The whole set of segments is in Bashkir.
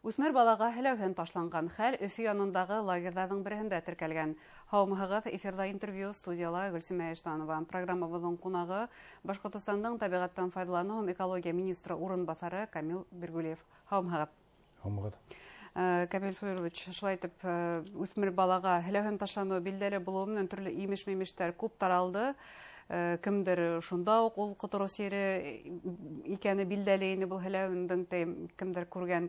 Үҫмер балаға һеләүһен ташланған хәл Өфө янындағы лагерҙарҙың береһендә теркәлгән. Һаумыһығыҙ, эфирҙа интервью, студияла Гөлсимә Иштанова. Программабыҙҙың ҡунағы Башҡортостандың тәбиғәттән файҙаланыу һәм экология министры урынбаҫары Камил Биргулиев. Һаумыһығыҙ. Һаумыһығыҙ. Камил Флюрович, шулай итеп, үҫмер балаға һеләүһен ташланыуы билдәле булыуы менән төрлө имеш-мимештәр күп таралды. Кемдер шунда уҡ ул ҡотороу сире икәне билдәле ине был һеләүһендең, кемдер күргән,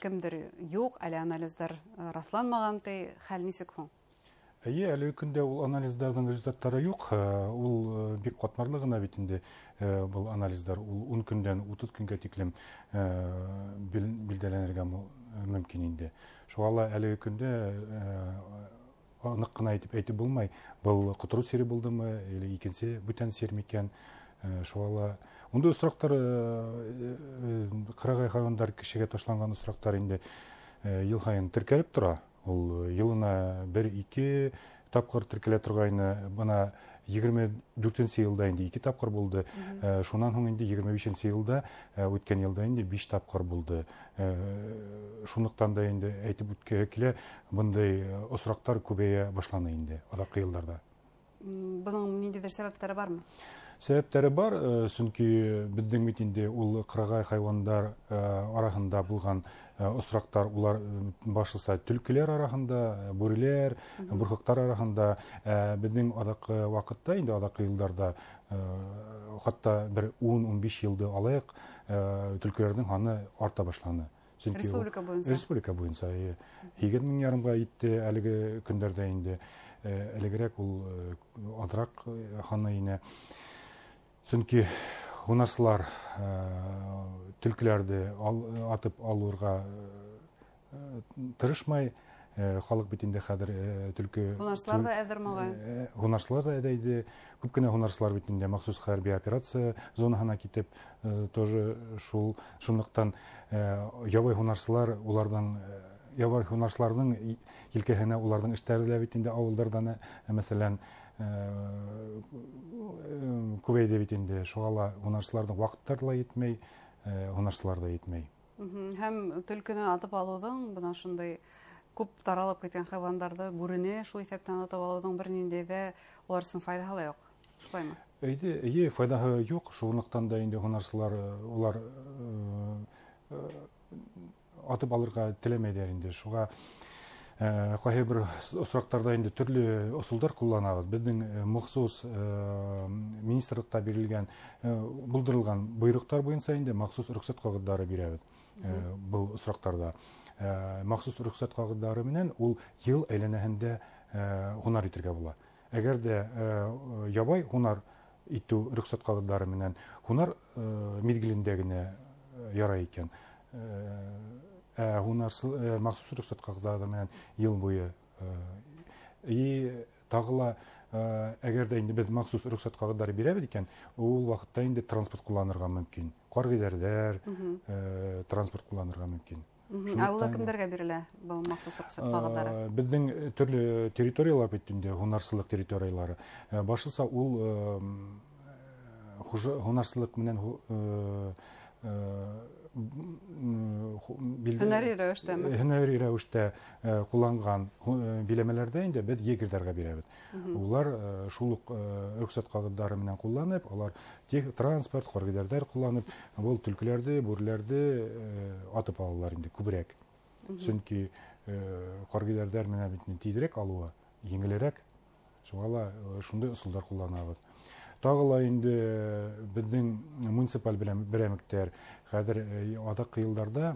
кемдер юҡ, әле анализдар раҫланмаған, ти. Хәл нисек һуң? Эйе, әлеге көндә ул анализдарҙың результаттары юҡ. Ул бик ҡатмарлы ғына бит инде был анализдар. Ул 10 көндән 30 көнгә тиклем билдәләнергә мөмкин инде. Шуға ла әлеге көндә аныҡ ҡына итеп әйтеп булмай, был ҡотороу сире булдымы или икенсе бүтән сир микән. Шуға ла ундай осраҡтар, ҡырағай хайуандар кешегә ташланған осраҡтар инде йыл һайын теркәлеп тора. Ул йылына 1-2 тапҡыр теркәлә торғайны. Бына 24-нсе йылда инде 2 тапҡыр булды. Шунан һуң инде 25-нсе йылда, үткән йылда инде 5 тапҡыр булды. Шунлыҡтан да инде әйтеп үткәһе килә, бындай осраҡтар күбәйә башланы инде аҙаҡҡы йылдарҙа. Бының ниндәйҙер сәбәптәре бармы? Сәбәптәре бар, сөнки беҙҙең бит инде ул ҡырағай хайуандар араһында булған осраҡтар, улар башлыса төлкөләр араһында, бүреләр, бурһыҡтар араһында. Беҙҙең аҙаҡҡы ваҡытта, инде аҙаҡҡы йылдарҙа, хатта бер 10-15 йылды алайыҡ, төлкөләрҙең һаны арта башланы. Сөнки республика буйынса? Республика буйынса, эйе. Һигеҙ мең ярымға етте әлеге көндәрҙә инде. Элегерәк ул аҙыраҡ һаны ине. Сөнки һунарсылар төлкөләрҙе атып алырға тырышмай. Халыҡ бит инде хәҙер төлкө Һунарсылар ҙа әҙер моғайын. Һунарсылар ҙа әҙәйҙе. Күп кенә һунарсылар бит инде махсус хәрби операция зонаһына китеп, тоже шунлыҡтан ябай һунарсылар, уларҙың, ябай һунарсыларҙың елкәһенә уларҙың эштәре лә бит инде ауылдарҙан, мәҫәлән, күбәйҙе бит инде. Шуға ла һунарсыларҙың ваҡыттары ла етмәй, һунарсылар ҙа етмәй. Һәм төлкөнө атып алыуҙың, бына шундай күп таралып киткән хайуандарҙы, бүрене шул иҫәптән атып алыуҙың бер ниндәй ҙә улар өсөн файҙаһы ла юҡ. Шулаймы? Эйе, эйе, файҙаһы юҡ. Шунлыҡтан да инде һунарсылар, улар атып алырға теләмәйҙәр инде. Шуға ҡайһы бер осраҡтарҙа инде төрлө ысулдар ҡулланабыҙ. Беҙҙең махсус министрлыҡта бирелгән, булдырылған бойороҡтар буйынса инде махсус рөхсәт ҡағыҙҙары бирәбеҙ. Был осраҡтарҙа. Махсус рөхсәт ҡағыҙҙары менән ул йыл әйләнәһендә һунар итергә була. Әгәр ҙә ябай һунар итеү рөхсәт ҡағыҙҙары менән һунар миҙгелендә генә ярай икән, махсус рөхсәт ҡағыҙҙары менән йыл буйы. И тағы ла, әгәр ҙә инде беҙ махсус рөхсәт ҡағыҙҙары бирәбеҙ икән, ул ваҡытта инде транспорт ҡулланырға мөмкин. Ҡаргиҙәрҙәр, транспорт ҡулланырға мөмкин. Ә улар кемдәргә бирелә был махсус рөхсәт ҡағыҙҙары? Беҙҙең төрлө территориялар бит инде, һунарсылыҡ территориялары. Башлыса ул һунарсылыҡ менән Һөнәри рәүештәме? Һөнәри рәүештә ҡулланған биләмәләрҙә инде беҙ егерҙәргә бирәбеҙ. Улар шул уҡ рөхсәт ҡағыҙҙары менән ҡулланып, улар транспорт, ҡаргиҙәрҙәр ҡулланып, был төлкөләрҙе, бүреләрҙе атып алалар инде күберәк. Сөнки ҡаргиҙәрҙәр менән бит инде тиҙерәк алыуы еңелерәк. Шуға ла шундай ысулдар ҡулланабыҙ. Тағы ла инде беҙҙең муниципаль берәмектәр хәҙер аҙаҡҡы йылдарҙа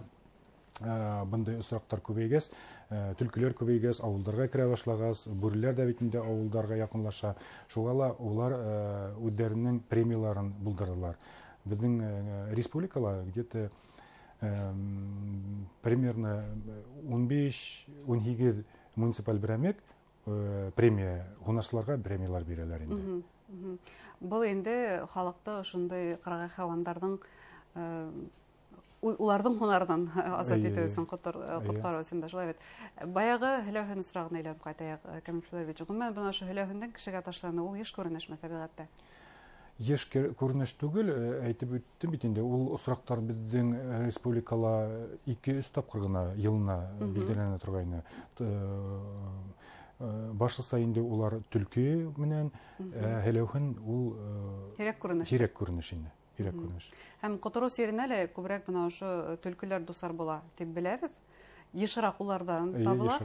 бындай осраҡтар күбәйгәс, төлкөләр күбәйгәс, ауылдарға керә башлағас, бүреләр ҙә бит инде ауылдарға яҡынлаша. Шуға ла улар үҙҙәренең премияларын булдырҙылар. Беҙҙең республикала где-то примерно ун биш, ун һигеҙ муниципаль берәмек премия, һунарсыларға премиялар бирәләр инде. Был инде халыҡты ошондай ҡырағай хайуандарҙың уларҙың һунарынан азат итеү өсөн, ҡотҡарыу өсөн дә шулай бит. Баяғы һеләүһен осрағына әйләнеп ҡайтайыҡ, Камил Флүрович. Ғөмүмән, бына ошо һеләүһендең кешегә ташланыуы ул йыш күренешме тәбиғәттә? Йыш күренеш түгел, әйтеп үттем бит инде, ул осраҡтар беҙҙең республикала 2-3 тапҡыр ғына йылына билдәләнә торғайны. Башлыса инде улар төлкө менән һеләүһен ул һирәк күренеш. Һирәк күренеш инде. Һирәк күренеш. Һәм ҡотороу сиренә лә күберәк бына ошо төлкөләр дусар була тип беләбеҙ. Йышыраҡ уларҙан табыла.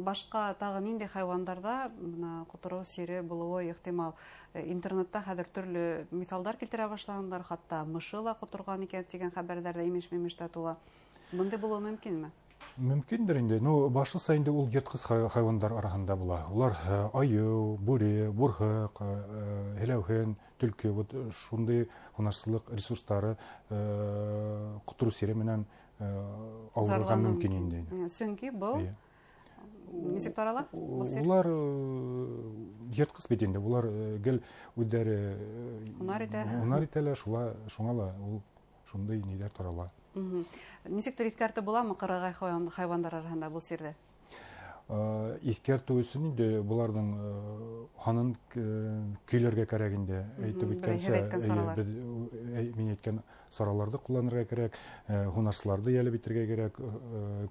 Башҡа тағы ниндәй хайуандарҙа бына ҡотороу сире булыуы ихтимал? Интернетта хәҙер төрлө миҫалдар килтерә башлағандар, хатта мышы ла ҡоторған икән тигән хәбәрҙәр ҙә имеш-мимештә тула. Бындай булыуы мөмкинме? Мөмкиндер инде. Ну, башлыса инде ул йыртҡыс хайуандар араһында була. Улар айыу, бүре, бурһыҡ, һеләүһен, төлкө, вот шундай һунарсылыҡ ресурстары ҡотороу сире менән ауырырға мөмкин инде. Сөнки был нисек тарала? Улар йыртҡыс бит инде. Улар гел үҙҙәре һунар итә. Һунар итәләр, шуңа ла ул шундай ниҙәр тарала. Нисектер иҫкәртеп буламы ҡырағай хайуандар араһында был сирҙе? Иҫкәртеү өсөн инде быларҙың һанын көйләргә кәрәк инде. Әйтеп үткәнсә, мин әйткән сараларҙы ҡулланырға кәрәк, һунарсыларҙы йәлеп итергә кәрәк,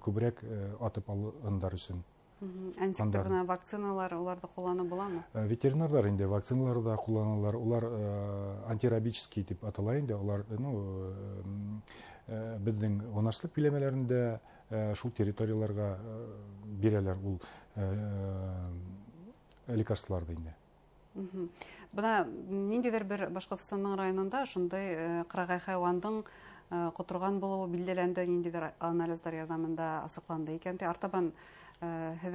күберәк атып алындар өсөн. Ә нисектер бына вакциналар, уларҙы ҡулланып буламы? Ветеринарҙар инде вакциналарҙы да ҡулланалар. Улар антирабический тип атала инде. Улар, ну, беҙҙең һунарсылыҡ биләмәләрендә шул территорияларға бирәләр ул лекарстволарҙы инде. Бына ниндәйҙер бер Башҡортостандың районында шундай ҡырағай хайуандың ҡоторған булыуы билдәләнде, ниндәйҙер анализдар ярҙамында асыҡланды икән. Артабан һеҙ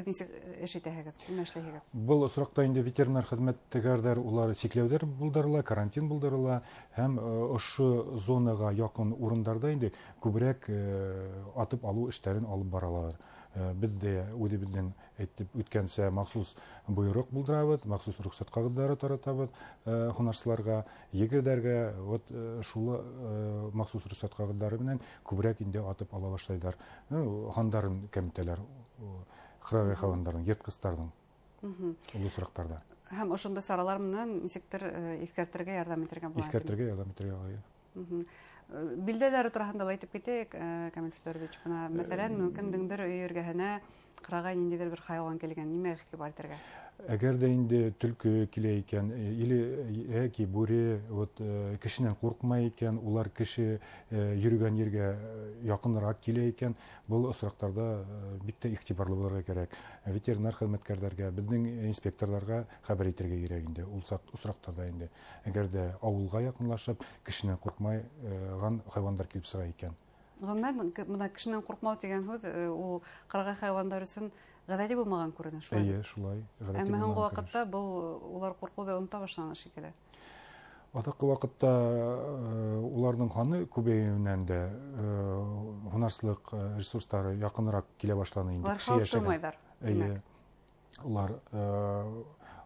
нисек эш итәһегеҙ, нимә эшләйһегеҙ? Был осраҡта инде ветеринар хеҙмәткәрҙәр улар сикләүҙәр булдырыла, карантин булдырыла һәм ошо зонаға яҡын урындарҙа инде күберәк атып алыу эштәрен алып баралар. Беҙ ҙә үҙебеҙҙең әйтеп үткәнсә махсус бойороҡ булдырабыҙ, махсус рөхсәт ҡағыҙҙары таратабыҙ һунарсыларға, егерҙәргә. Вот шул махсус рөхсәт ҡағыҙҙары менән күберәк инде атып ала башлайҙар. Һандарын кәметәләр, ҡырағай хайуандарҙың, йыртҡыстарҙың ул осраҡтарҙа. Һәм ошондай саралар менән нисектер иҫкәртергә ярҙам итергә була. Иҫкәртергә ярҙам итергә була. Билдәләре тураһында ла әйтеп китәйек, Камил Федорович. Бына, мәҫәлән, кемдеңдер өй эргәһенә ҡырағай ниндәйҙер бер хайуан килгән, нимә иғтибар итергә? Әгәр ҙә инде төлкө килә икән, или йәки бүре, вот кешенән ҡурҡмай икән, улар кеше йөрөгән ергә яҡыныраҡ килә икән, был осраҡтарҙа бик тә иғтибарлы булырға кәрәк. Ветеринар хеҙмәткәрҙәргә, беҙҙең инспекторҙарға хәбәр итергә кәрәк инде ул осраҡтарҙа инде. Әгәр ҙә ауылға яҡынлашып, кешенән ҡурҡмайған хайуандар килеп сыға икән. Ғөмүмән, бына кешенән ҡурҡмау тигән һүҙ, ул ҡырағай хайуандар өсөн ғәҙәти булмаған күренеш, шулай? Эйе, шулай, ғәҙәти Әммә һуңғы булмаған ваҡытта күренеш. был улар ҡурҡыуҙы онота башланы шикелле. Аҙаҡҡы ваҡытта уларҙың һаны күбәйеүенән дә һунарсылыҡ ресурстары яҡыныраҡ килә башланы инде. Улар Кеше хәүеф йәшәгән. тыумайҙар, Эйе. тимәк. Улар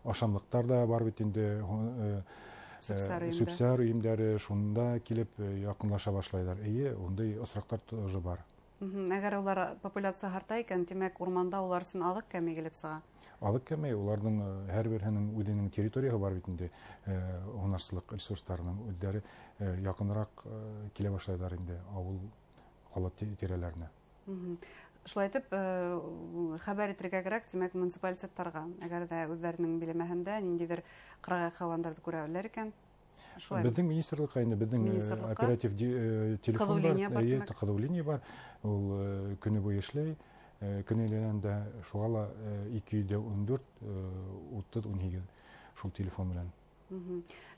ашамлыҡтар ҙа бар бит инде, Сүпсәр өйөмдәре. сүпсәр өйөмдәре шунда килеп яҡынлаша башлайҙар. Эйе, ундай осраҡтар тоже бар. Әгәр улар популяция арта икән, тимәк, урманда улар өсөн аҙыҡ кәмей килеп сыға. Аҙыҡ кәмей, уларҙың һәр береһенең үҙенең территорияһы бар бит инде, һунарсылыҡ ресурстарының үҙҙәре яҡыныраҡ килә башлайҙар инде ауыл ҡала тирәләренә. Шулай итеп, хәбәр итергә кәрәк, тимәк, муниципалитеттарға, әгәр ҙә үҙҙәренең биләмәһендә ниндәйҙер ҡырағай хайуандарҙы күрәләр икән, шулай. Беҙҙең министрлыҡҡа инде, беҙҙең Министрлыҡҡа? оператив телефон Ҡыҙыу бар, линия бар, эйе, тимәк. ҡыҙыу линия бар. Ул көнө буйы эшләй. Көнө әйләнән дә шуға ла ике йөҙ ун дүрт, утыҙ ун һигеҙ шул телефон менән.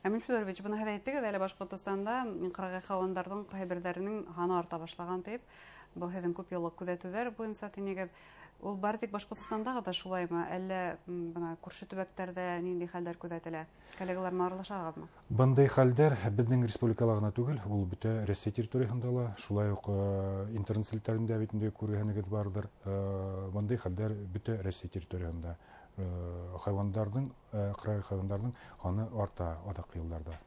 Камил Федорович, бына һеҙ әйттегеҙ әле Башҡортостанда ҡырағай хайуандарҙың ҡайһы берҙәренең һаны арта башлаған тип. Был һеҙҙең күп йыллыҡ күҙәтеүҙәр буйынса тинегеҙ. Ул бары тик Башҡортостанда ғына шулаймы, әллә бына күрше төбәктәрҙә ниндәй хәлдәр күҙәтелә? Коллегалар менән аралашағыҙмы? Бындай хәлдәр беҙҙең республикала ғына түгел, ул бөтә Рәсәй территорияһында ла, шулай уҡ интернет селтәрендә бит инде күргәнегеҙ барҙыр. Бындай хәлдәр бөтә Рәсәй территорияһында. Ҡырағай хайуандарҙың һаны арта аҙаҡҡы йылдарҙа.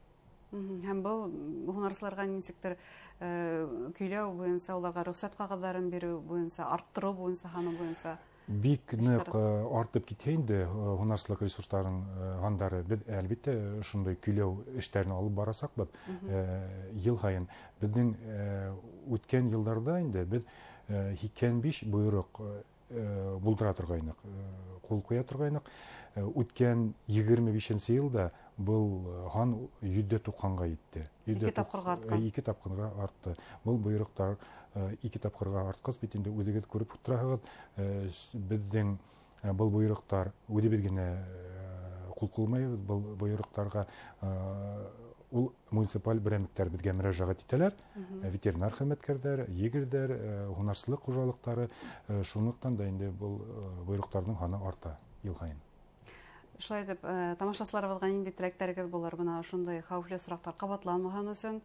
Һәм был һунарсыларға нисектер көйләү буйынса, уларға рөхсәт ҡағыҙҙарын биреү буйынса, арттырыу буйынса, һаны буйынса? Бик ныҡ артып китһә инде һунарсылыҡ ресурстарының һандары, беҙ әлбиттә шундай көйләү эштәрен алып барасаҡбыҙ йыл һайын. Беҙҙең үткән йылдарҙа инде беҙ 85 бойороҡ булдыра торғайныҡ, ҡул ҡуя торғайныҡ. Үткән 25-нсе йылда был һан 190-ға етте. Ике тапҡырға артҡан. Ике тапҡырға артты. Был бойороҡтар ике тапҡырға артҡас бит инде үҙегеҙ күреп тораһығыҙ, беҙҙең был бойороҡтар үҙебеҙ генә ҡул ҡуймайбыҙ, был бойороҡтарға ул муниципаль берәмлектәр беҙгә мөрәжәғәт итәләр, ветеринар хеҙмәткәрҙәр, егерҙәр, һунарсылыҡ хужалыҡтары, шунлыҡтан да инде был бойороҡтарҙың һаны арта йыл һайын. Шулай итеп, тамашасыларыбыҙға ниндәй теләктәрегеҙ булыр? Бына ошондай хәүефле осраҡтар ҡабатланмаһын өсөн,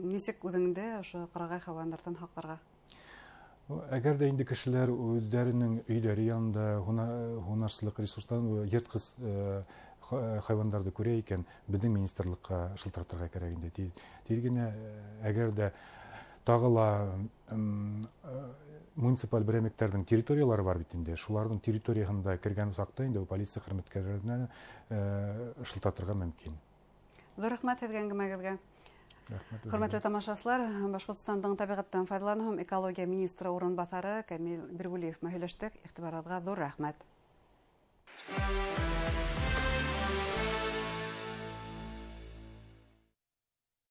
нисек үҙеңде ошо ҡырағай хайуандарҙан һаҡларға? Әгәр ҙә инде кешеләр үҙҙәренең өйҙәре янында һунарсылыҡ ресурстарын, йыртҡыс хайуандарҙы күрә икән, беҙҙең министрлыҡҡа шылтыратырға кәрәк инде. Тиҙ генә, әгәр ҙә тағы ла муниципаль берәмлектәрҙең территориялары бар бит инде, шуларҙың территорияһында кергән саҡта инде полиция хеҙмәткәрҙәренә шылтыратырға мөмкин. Ҙур рәхмәт һеҙгә әңгәмәгеҙгә. Рәхмәт үҙегеҙгә. Хөрмәтле тамашасылар, Башҡортостандың тәбиғәттән файҙаланыу һәм экология министры урынбаҫары Камил Биргулиев менән һөйләштек. Иғтибарығыҙға ҙур рәхмәт.